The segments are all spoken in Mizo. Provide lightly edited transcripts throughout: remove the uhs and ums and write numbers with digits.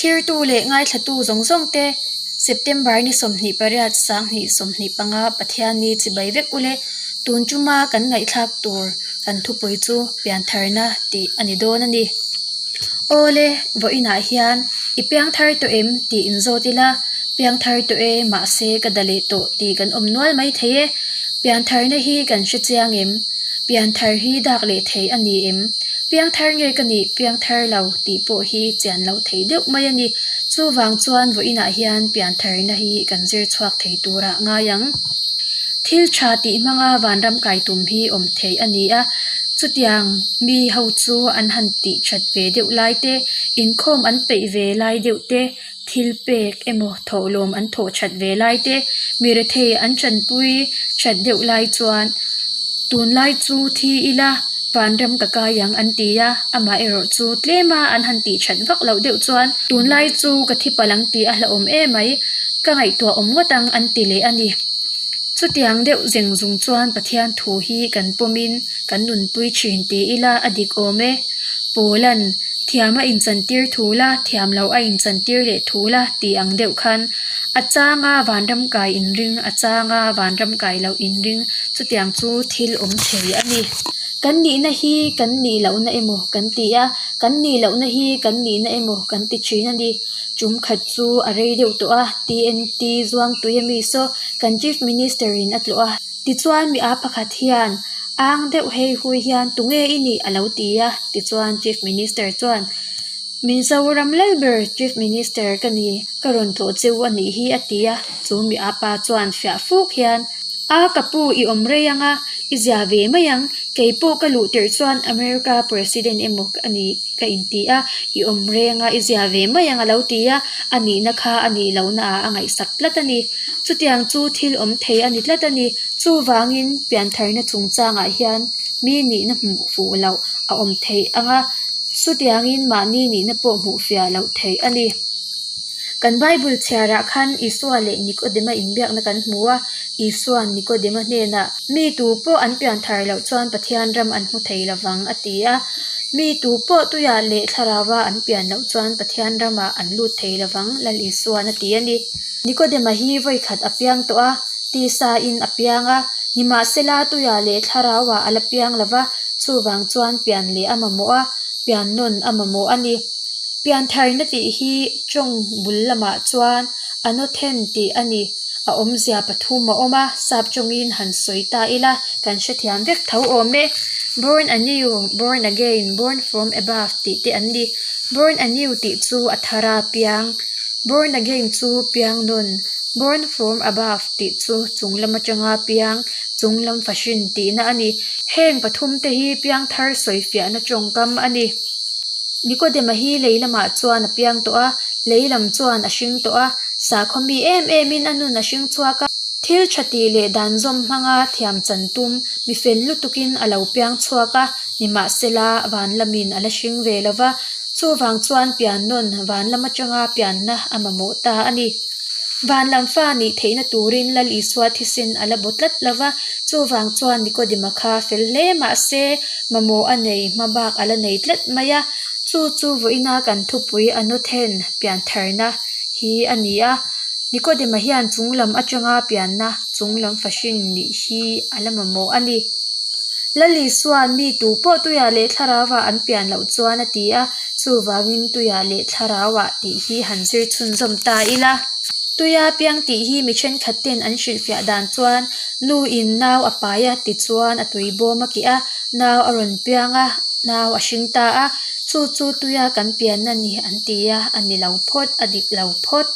Thlirtu leh ngaithlatu zawng zawng te September ni 28 2025 Pathianni chibai vek ule tun tuma kan ngaihthlak tur kan thupui chu piantharna tih a ni dawn a ni. Awle, vawiinah hian i piangthar tawh em tih inzawt ila, piangthar tawh e mahse ka da leh tawh tih kan awm nual mai thei e. Piantharna hi kan hre chiang em? Pianthar hi dak leh thei a ni em? Piangthar nge ka nih piangthar lo tih pawh hi chian loh theih deuh mai a ni. Chuvang chuan vawiinah hian piantharna hi kan zir chhuak thei turah ngai ang. Thil tha tih hmanga vanram kai tum hi awm theih a ni a, chutiang mi ho chu an han tih that ve deuh lai te, inkhawm an peih ve lai deuh te, thil pek emaw thawhlawm an thawh that ve lai te, mi rethei an tanpui that deuh lai chuan tunlai chu thi ila vanram ka kai ang an ti a, amaherawh chu tlema an han tih that vak loh deuh chuan tunlai chu ka thi palh ang tih a hlauhawm emai ka ngaihtuah awm ngawt ang an ti leh a ni. Chutiang deuh zeng zung chuan Pathian thu hi kan pawmin kan nunpui thin ti ila a dik awm e. Pawlan, Thiam a inchantir thu la, thiam loh a inchantir leh thu la tih ang deuh khan a changa vanram kai inring, a changa vanram kai loh inring, chutiang chu thil awm thei a ni. Kan nihna hi kan nih lohna emaw kan ti a, kan nih lohna hi kan nihna emaw kan ti thin a ni. Tum khat chu a rei deuh tawh a, TNT Zuangtui ami saw kan Chief Minister in a tlawh a. Tichuan mi a pakhat hian ang deuh hei hui hian tunge i nih a lo ti a, tichuan Chief Minister chuan Mizoram Lalber Chief Minister ka ni, ka rawn tlawh cheu a nih hi a ti a, chu mi a pa chuan fiah fuk hian A ka pu i awm rei ang a, i zia ve mai ang, kei pawh ka luh tirh chuan America President emaw a ni ka inti a, i awm reng a, i zia ve mai ang a lo ti a, a nihna kha a nih lohna ah a ngaihsak tlat a ni. Chutiang chu thil awm thei a ni tlat a ni. Chuvangin piantharna chungchangah hian mi nihna hmuh fuh loh a awm theih ang a, chutiangin mahni nihna pawh hmuh fiah loh theih a ni. Kan Bible chhiarah khan Isua leh Nikodema inbiakna kan hmu a, Isua'n Nikodema hnenah, Mi tu pawh an pianthar loh chuan Pathian ram an hmu thei lovang, a ti a. Mi tu pawh tuiah leh thlarauva an pian loh chuan Pathian ramah an lut thei lovang, Lal Isua'n a ti a ni. Nikodema hi vawikhat a piang tawh a, tisain a piang a, nimahsela tuiah leh thlarauah a la piang lova, chuvang chuan pian leh a mamawh a, pian nawn a mamawh a ni. Piantharna tih hi tawng bul lamah chuan a nawthen tih a ni. A awmzia pathum a awm a, sap tawngin han sawi ta ila kan hrethiam vek tho awm e. Born anew, born again, born from above tih te an ni. Born anew tih chu a thara piang, born again chu piang nawn, born from above tih chu chung lam atanga piang, chung lam fahrin tihna a ni. Heng pathum te hi piangthar sawifiahna tawngkam a ni. Nikodema hi lei lamah chuan a piang tawh a, lei lam chuan a hring tawh a, sakhaw mi em emin a nun a hring chhuak a. Thil tha tih leh dan zawm hmanga thiam chan tum mi fel lutukin a lo piang chhuak a, nimahsela van lamin a la hring ve lo va, chuvang chuan pian nawn van lam atanga pianna a mamawh ta a ni. Van lam fa nih theihna turin Lal Isua thisen a la baw tlat lo va, chuvang chuan Nikodima kha fel hle mah se mamawh a nei hma bak a la nei tlat mai a, chu chu vawiina kan thupui a nawthen piantharna hi a ni a. Nikodima hian chung lam atanga pianna chung lam fahrin nih hi a la mamawh a ni. Lal Isua'n mi tu pawh tuiah leh thlarauah an pian loh chuan a ti a, chuvangin tuiah leh thlarauah tih hi han zir chhunzawm ta ila. Tuia piang tih hi mi thenkhat ten an hrilhfiah dan chuan nu in nau a pai a tichuan a tui bawm a kih a, nau a rawn piang a, nau a hring ta a, chu chu tuia kan pianna ni an ti a, a ni lo phawt, a dik lo phawt.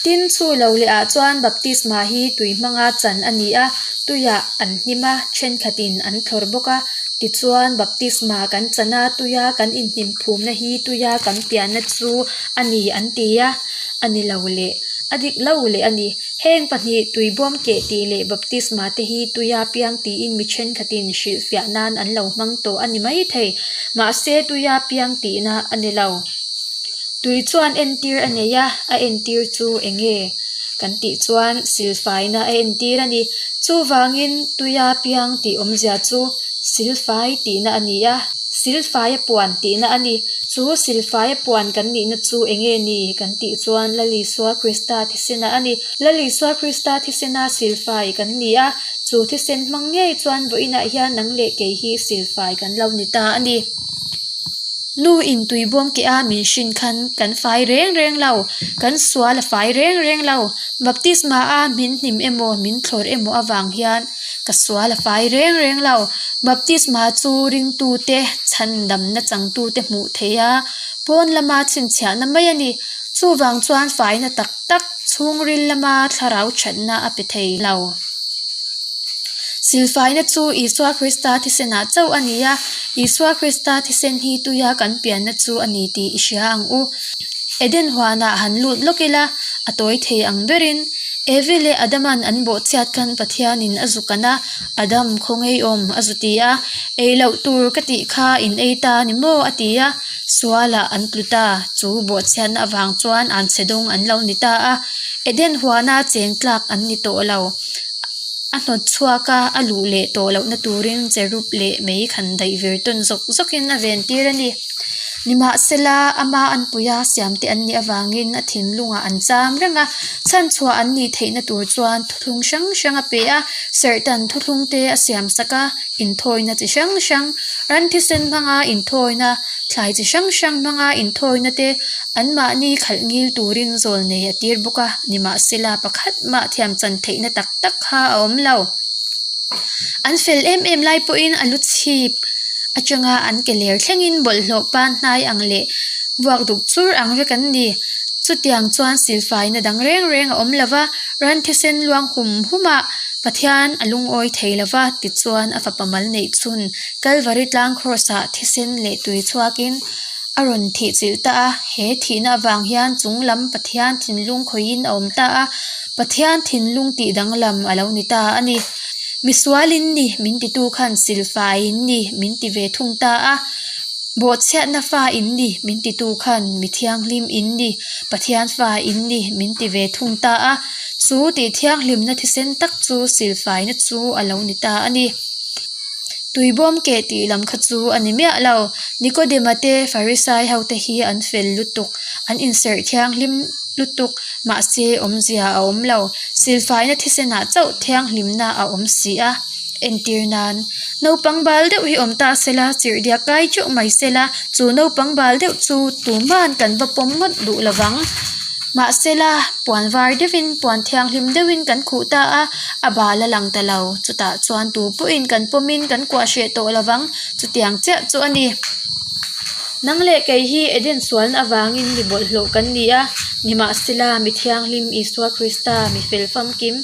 Tin, chu lo leh ah chuan baptisma hi tui hmanga chan a ni a, tuiah an hnim a, thenkhatin an thlawr bawk a. Tichuan, baptisma kan chan a, tuia kan inhnim phumna hi tuia kan pianna chu a ni an ti a, a ni lo leh a dik lo leh a ni. Heng pahnih, tuibawm keh tih leh baptisma te hi tuia piang tiin mi thenkhatin hrilhfiah nan an lo hmang tawh a ni maithei. Mahse, tuia piang tihna a ni lo. Tui chuan entir a nei a, a entir chu eng nge kan tih chuan silfaina a entir a ni. Chuvangin tuia piang tih awmzia chu silfai tihna a ni a. Silfaia puan tihna a ni. Chu silfaia puan kan nihna chu enge ni kan tih chuan Lal Isua Krista thisena a ni. Lal Isua Krista thisena silfai kan ni a, chu thisen hmang ngei chuan vawiinah hian nang leh kei hi silfai kan lo ni ta a ni. Nu in tui bawm keh a min hrin khan kan fai reng reng lo, kan sual a fai reng reng lo. Baptisma a min hnim emaw min thlawr emaw avang hian ka sual a fai reng reng lo. Baptisma chu ringtute chhandamna changtute hmuh theih a, pawn lama chhinchhiahna mai a ni. Chuvang chuan faina tak tak chhungril lama thlarau thatna a pe thei lo. Silfaina chu Isua Krista thisenah chauh a ni a, Isua Krista thisen hi tuia kan pianna chu a ni tih i hria ang u. Eden huanah han lut lawk ila, a tawi thei ang berin, Evi leh Adaman an bawhchhiat khan Pathianin a zu kan a, Adam khawngeiawm a zu ti a, ei loh tur ka tih kha in ei ta ni maw a ti a, sualah an tlu ta, chu bawhchhiatna avang chuan an chhe dawng an lo ni ta a, Eden huana cheng tlak an ni tawh lo. A hnawt chhuak a, a luh leh tawh lohna turin cherub leh mei khan daih vir tawn zawk zawkin a ven tir a ni. Nimahsela, ama anpuia siamte an nih avangin a thinlungah an cham reng a, chhanchhuah an nih theihna tur chuan thuthlung hrang hrang a pe a, serhtan thuthlung te a siam sak a, inthawina chi hrang hrang, ran thisen hmanga inthawina, thlai chi hrang hrang hmanga inthawina te anmahni khalh ngil turin zawl nei a tir bawk a, nimahsela pakhat mah thiam chan theihna tak tak kha a awm lo. An fel em em lai pawhin a lu chhip atanga an ke ler thlengin bawlhhlawh pan hnai ang leh vuak duk chur ang vek an ni. Chutiang chuan silfaina dang reng reng a awm lo va, ran thisen luang hum hum a, Pathian a lungawi thei lo va, tichuan a fapa mal neih chhun Kalvari tlang kraws ah thisen leh tui chhuakin a rawn thih chilh ta a, he thihna avang hian chung lam Pathian thinlung khawihin a awm ta a, Pathian thinlung tih danglam a lo ni ta a ni. Misual in ni min titu khan silfai in ni min ti ve thung ta a, bawhchhiatna fa in ni min titu khan mi thianghlim in ni, Pathian fa in ni min ti ve thung ta a, chu tih thianghlimna thisen tak chu silfaina chu a lo ni ta a ni. Tuibawm keh tih lam kha chu a ni miah lo. Nikodema te Farisai ho te hi an fel lutuk, an inserh thianghlim lutuk, mahse awmzia a awm lo. Silfaina thisenah chauh thianghlimna a awm si a. Entir nan, naupang bal deuh hi awm ta sela, chirhdiak kai teuh mai sela, chu naupang bal deuh chu tuman kan va pawm ngawt duh lovang. Mahsela, puan var deuhin, puan thianghlim deuhin kan khuh ta a, a bal a lang ta lo. Chutah chuan tu pawhin kan pawmin kan kuah hreh tawh lovang, chutiang chiah chu a ni. Nang leh kei hi Eden sualna avangin mi bawlhhlawh kan ni a, nimahsela mi thianghlim Isua Krista, mi fel famkim,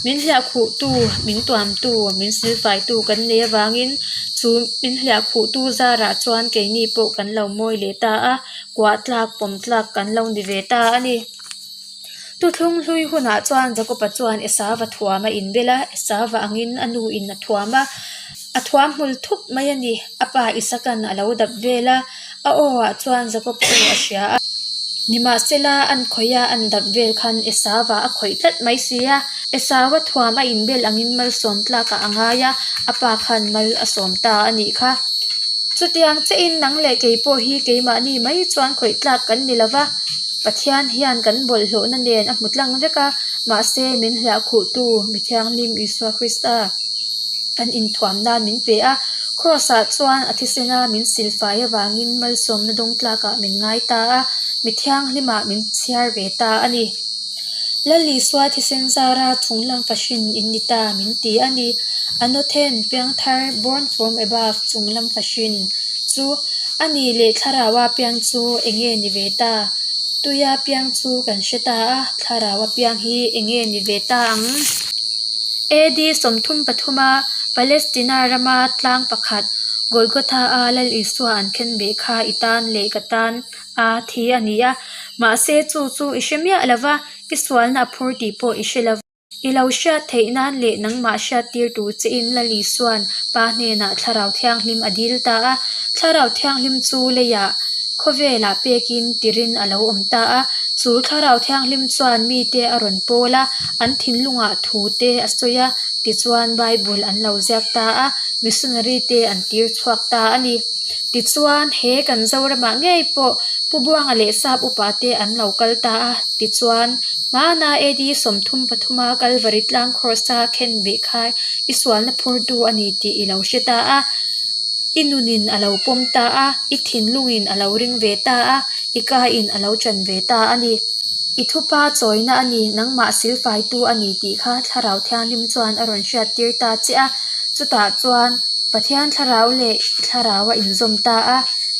min hliahkhuhtu, min tuamtu, min silfaitu kan nei avangin chu min hliahkhuhtu zarah chuan keini pawh kan lo mawi leh ta a. Kuah tlak pawm tlak kan lo ni ve ta a ni. Thuthlung hlui hunah chuan Jakoba chuan Esava thuam a inbel a, Esava angin a nu in a thuam a, a thuam hmul thup mai a ni. A pa Isakan a lo dap vel a, a aw ah chuan Jakob aw a hria a. Nimahsela an khawih a, an dap vel khan Esava a khawih tlat mai si a. Esaua thuam a inbel angin malsawm tlakah a ngai a, a pa khan mal a sawm ta a nih kha. Chutiang chiahin nang leh kei pawh hi keimahni mai chuan khawih tlak kan ni lo va, Pathian hian kan bawlhhlawhna nen a hmu tlang vek a, mahse min hliahkhuhtu mi thianghlim Isua Krista kan inthuam nan min pe a, Kraws-ah chuan a thisena min silfai avangin malsawmna dawng tlakah min ngai ta a, mi thianghlimah min chhiar ve ta a ni. Lal Isua thisen zara chunglam fahrin in ni ta min ti a ni. A nawthen piangthar, born from above, chunglam fahrin chu a ni leh thlaraua piang chu enge ni ve ta? Tuia piang chu kan hre ta a, thlaraua piang hi enge ni ve ta ang? AD 33 a Palestina rama tlang pakhat Golgotha-a Lal Isua an khenbeh kha i tan leh ka tan a thi a ni a, mahse chu chu i hre miah lo va, i sualna a phur tih pawh i hre lo va. I lo hriat theih nan leh nangmah hriat tir tur chein Lal Isua'n Pa hnenah Thlarau Thianghlim a dil ta a. Thlarau Thianghlim chu leiah khawvelah pekin tirin a lo awm ta a. Chu Thlarau Thianghlim chuan mite a rawn pawl a, an thinlungah thu te a sawi a, tichuan Bible an lo ziak ta a, missionary te an tir chhuak ta a ni. Tichuan, he kan Zoramah ngei pawh Pu Buanga leh Sap upa te an lo kal ta a. Tichuan, hmana AD 33 a Kalvari tlang Kross-a khenbeh kha i sualna phurtu a ni tih i lo hre ta a. I nunin a lo pawm ta a, i thinlungin a lo ring ve ta a, i kain a lo ṭan ve ta a ni. I thupa chawina a ni, nangmah silfaitu a ni tih kha Thlarau Thianghlim chuan a rawn hriattir ta che a. Chutah chuan Pathian Thlarau leh i Thlarau a inzawm ta a,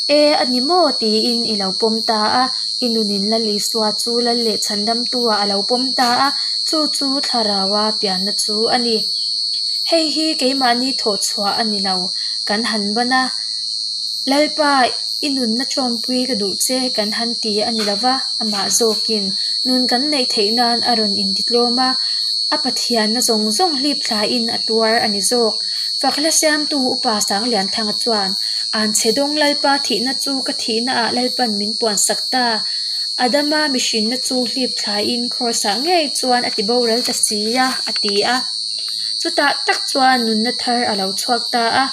E, a ni maw? tiin i lo pawm ta a. I nunin Lal Isua chu Lal leh Chhandamtu-ah a lo pawm ta a, chu chu Thlaraua pianna chu a ni. Hei hi keimahni thawh chhuah a ni lo, kan han ban a, Lalpa, i nunna ṭawmpui ka duh che kan han ti a ni lo va, amah zawkin nun kan neih theih nan a rawn intitlawm a, a Pathianna zawng zawng hlip thlain a tuar a ni zawk. Fakhla siamtu Upa Sanglianthanga chuan, Anchhe dawng Lalpa thihna chu ka thihnaah Lalpan min puansak ta. Adama mihrinna chu hlip thlain Kraws-ah ngei chuan a ti boral ta si a, a ti a. Chutah tak chuan nunna thar a lo chhuak ta a,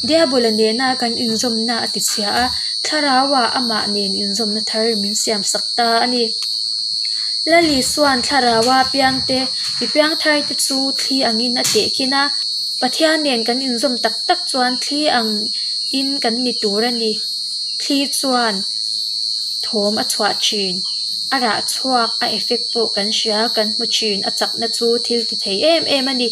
Diabola nena kan inzawmna a ti chhia a, Thlarauah amah nen inzawmna thar min siamsak ta a ni. Lali chuan Thlaraua piangte, mi piangtharte chu thli angin a tehkhin a, Pathian nen kan inzawm tak tak chuan thli angin kan ni tur a ni. Thli chuan thawm a chhuah thin. A rah chhuak, a effect pawh kan hria, kan hmu thin, a chakna chu thil ti thei em em a ni.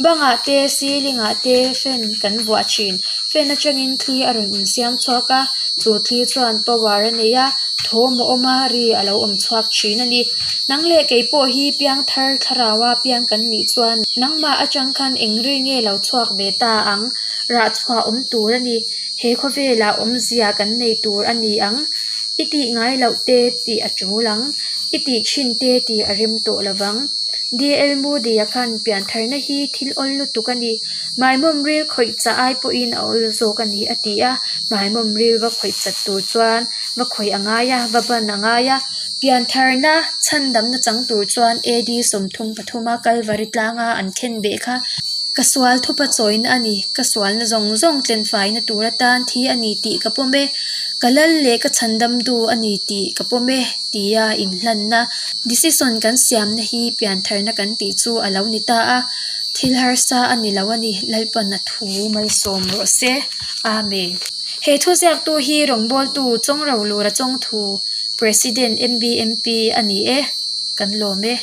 Bangah te, ceiling ah te fan kan vuah thin. Fan atangin thli a rawn insiam chhuak a, chu thli chuan power a nei a, thawm a awm a, ri a lo awm chhuak thin a ni. Nang leh kei pawh hi piangthar thlaraua piang kan nih chuan nangmah atang khan eng ri nge lo chhuak ve ta ang, rah chhuah awm tur a ni. He khawvelah awmzia kan nei tur a ni ang, i tih ngai loh te tih a tul ang, i tih thin te tih a rem tawh lo vang. DL Moody-a khan piantharna hi thil awl lutuk a ni, Maimawm ril khawih chah ai pawhin a awl zawk a ni a ti a, Maimawm ril va khawih chat tur chuan va khawih a ngai a, va ban a ngai a. Piantharna chhandamna chang tur chuan AD 33 a Kalvari tlanga an khenbeh kha Ka sual thupa chawina a ni, ka sualna zawng zawng tlenfaina tur atan thi a ni tih ka pawm e, ka lal leh ka chhandamtu a ni tih ka pawm e tia inhlanna decision kan siamna hi piantharna kan tih chu a lo ni ta a, thil harsa a ni lo a ni, Lalpan a thu malsawm rawh se. Amen. He thuziaktu hi rawngbawltu Chawngrolura Chawngthu President MBMP a ni e, kan lawm e.